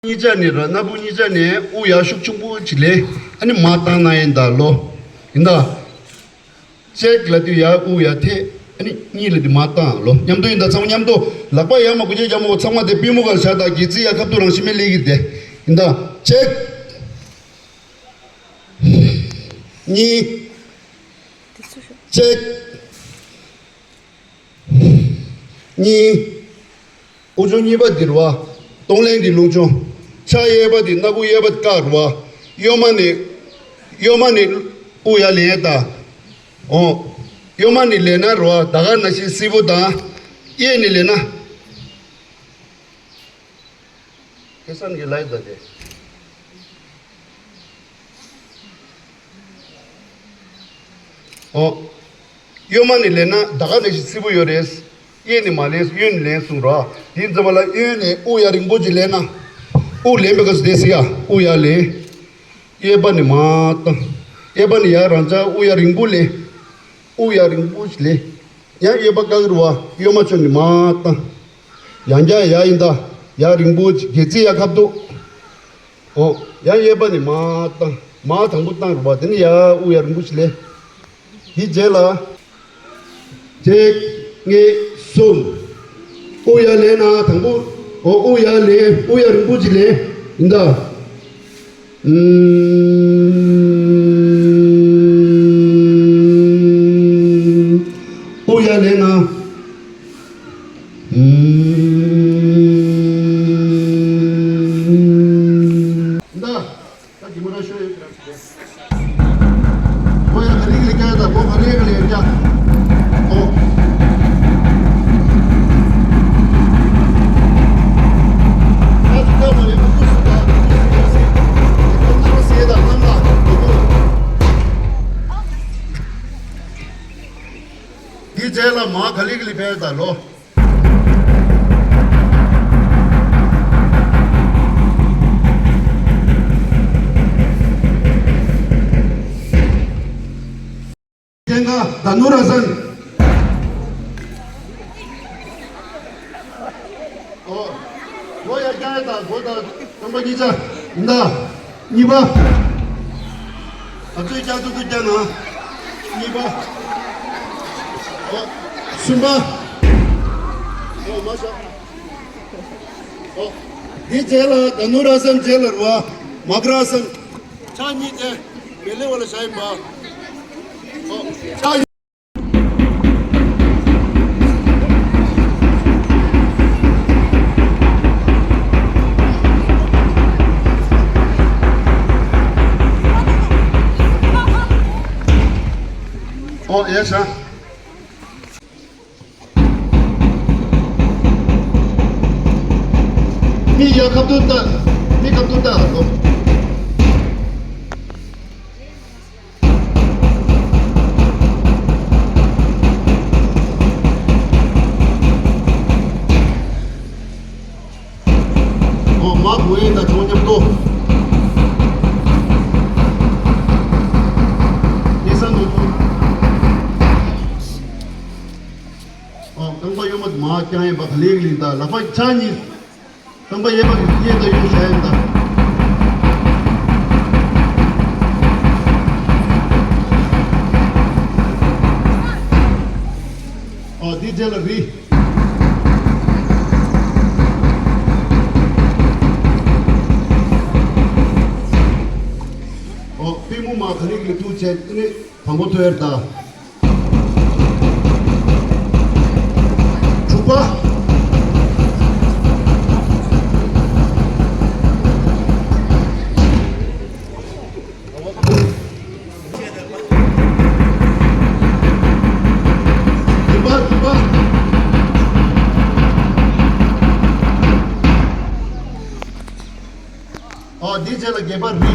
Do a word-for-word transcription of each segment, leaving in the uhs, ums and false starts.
གཉིས་ཆ་ནས་ར། སྣ་བུག་གཉིས་ཆ་ནས་དབུགས་ཡར་ཤུགས་ཆུང་པོ་ཅིག་ལེན། ཨ་ནི་མར་བཏང་ན་ཡིན་ད་ལོ། ཡིན་ད། ཅེག་ལབ་དུས་ཡར་དབུགས་ཡར་འཐེན། ཨ་ནི་གཉིས་ལབ་དུས་མར་བཏང་ལོ། མཉམ་དུ་ཡིན་ད། ཚང་མ་མཉམ་དུ། ལག་པ་ཡར་མར་སྒུར་རྒྱུ་རྒྱག་མ་དགོས། ཚང་མ་དེ་པུས་མོ་སྒང་བཞག་ད། སྒལ་ཚིགས་ཡར་ཁ་ཐུག་རང་བཞིན་མེད་ལེ་གི་དེ་ཡིན་ད། ཅེག་གཉིས། ཅེག་གཉིས། དབུགས་ཆུང་གཉིས་པ་འདི་རེད་བ། གདོང་ལེན་འདི་རླུང་ཆུང་། ཕྱག་གཡས་པ་འདི་སྣ་ཁུག་གཡས་པ་བཀག་རེད་བ། གཡོན་མ་ནས། གཡོན་མ་ནས་དབུགས་ཡར་ལེན་ད། ཨོ། གཡོན་མ་ནས་ལེན་ན་རེད་བ། ད་ག་ནང་བཞིན་སིལ་བུ་དང་། གཡས་ནས་ལེན་ན། ཁེ་སང་གི་ལའི་ད་དེ། ཨོ། གཡོན་མ་ནས་ལེན་ན་ད་ག་ནང་བཞིན་སིལ་བུ་ཡོད་རེད། གཡས་ནས་མ་ལེན། གཡོན་ནས་ལེན་གསུངས་རོ། དེ་ཙམ་པ་ལ་གཡོན་ནས་དབུགས་ཡར་རིང་པོ་ཅིག་ལེན་ན། དབུགས་ལེན་པའི་སྐབས་སུ་དེ་སྲིད་ཡ་དབུགས་ཡར་ལེན། གཡས་པ་ནས་མར་བཏང་། གཡས་པ་ནས་ཡར་རང་འཇགས། དབུགས་ཡར་རིང་པོ་ལེན། དབུགས་ཡར་རིང་པོ་ཞིག་ལེན། ཡང་གཡས་པ་བཀག་རུ་བ། གཡོན་མ་ཕྱོགས་ནས་མར་བཏང་། ཡང་བསྐྱར་ཡར་ཡིན་ད། ཡར་རིང་པོ་ཅིག་སྒལ་ཚིགས་ཡར་ཁ་ཐུག་ཨོ། ཡང་གཡས་པ་ནས་མར་བཏང་། མར་དང་པོ་བཏང་རུ་བ། དེ་ནས་ཡར་དབུགས་ཡར་རིང་པོ་ཞིག་ལེན། དེའི་རྗེས་ལ། གཅིག་གཉིས། གསུམ། དབུགས་ཡར་ལེན་ན་དང་པོ། ཨོ། དབུགས་ཡར་ལེན། དབུགས་ཡར་རིང་པོ་ཅིག་ལེན། ཡིན་ད། ཨུམ། དབུགས་ཡར་ལེན་ན། ཨུམ། ཡིན་ད། ད་གི་མོ་ར་ཤོ་ཡོད་ར་ཞིག་རེད། ཁོ་ཡ་ག་རེ་གི་ལས་ཀ་ཡོད་ད། ཁོ་ག་རེ་གི་ལས་ཀ། ཨོ། ད་ཅི་ད་མ་རེད། ཁོ་སུ་ད་ཁོ་སུ་ད་ཟེར། ཁོ་ན་རོ་ཟེར་ད་ནམ་ད་ཁོ་ཁོ། འདི་རྗེས་ལ་མ་ག་ལེ་གི་ལི་ཕེ་ད་ལོ། ཀེང་ག་ད་ནུ་ར་སན། ཨོ། ལོ་ཡ་རྒྱ་ཡ་ད་གོ་ད་རྩོམ་པ་གཉིས་ཆ་ཡིན་ད། གཉིས་པ། ཨ་ཚོས་རྒྱ་ཚོ་ཚོ་རྒྱ་ན། གཉིས་པ། ཨོ། གསུམ་པ། ཨོ། མ་ཤ། ཨོ། འདི་རྗེས་ལ་དྷ་ནུ་ར་སན་རྗེས་ལ་རུ་བ་མ་ཀ་ར་སན། ཕྱག་གཉིས་དེ་མེ་ལེ་བ་ལ་བཞག་ཡིན་པ། ཨོ། ཕྱག་ཨོ། ཡ་ཤ། མི་ཡ་ཁབ་ཏུ་ལྟ། མི་ཁབ་ཏུ་ལྟ་གོ། ཨོ། མ་གོ་ཡེ་ད་ཆོ་མཉམ་དུ། ཨེ་ས་ནོ་ཆུ། ཨོ། རྐང་པ་གཡོན་མ་མ་བརྐྱང་ཡེ་བ་ག་ལེགས་ལེགས་ད་ལག་པ་ཕྱག་གཉིས། རྐང་པ་གཡས་པ་གི་གཡས་དང་གཡོན་བཞག་ཡིན་ད། ཨོ། འདི་རྗེས་ལ་རི། ཨོ། པུས་མོ་མ་ག་ལེགས་ལེགས་ཐུག་བྱས་ནི་དང་པོ་ཐོས་ད། དྲུག་པ། བདུན་པ། བདུན་པ། ཨོ། འདི་རྗེས་ལ་བརྒྱད་པ་རི།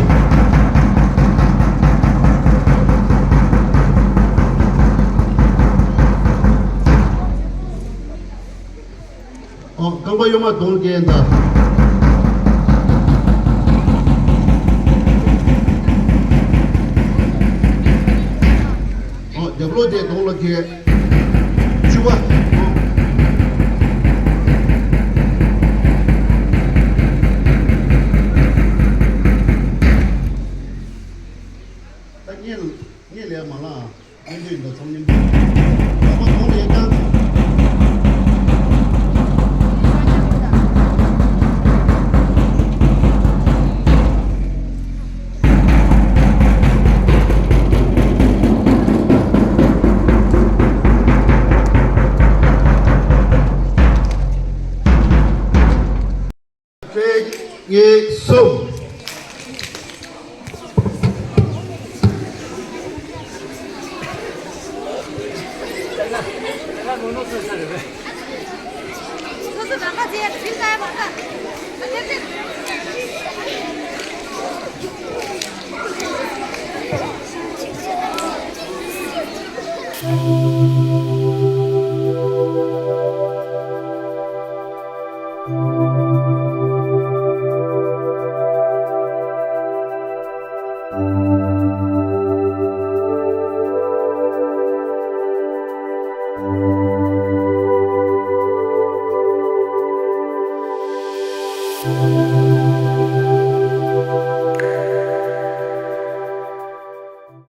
ཨོ། རྐང་པ་གཡོན་མ་གདོང་བཀལ་ད། ཨོ། རྒྱབ་ལོགས་དེ་གདོང་ལ་འཁེལ། བཅུ་པ། ཨོ། ད་གཉིད་གཉིད་ལས་མ་ལངས། གཉིད་འདུག་ཚང་མ་གཉིད་འདུག་ལག་པ་གདོང་ལ་ཡར་བརྐྱངས། གཅིག་གཉིས། གསུམ།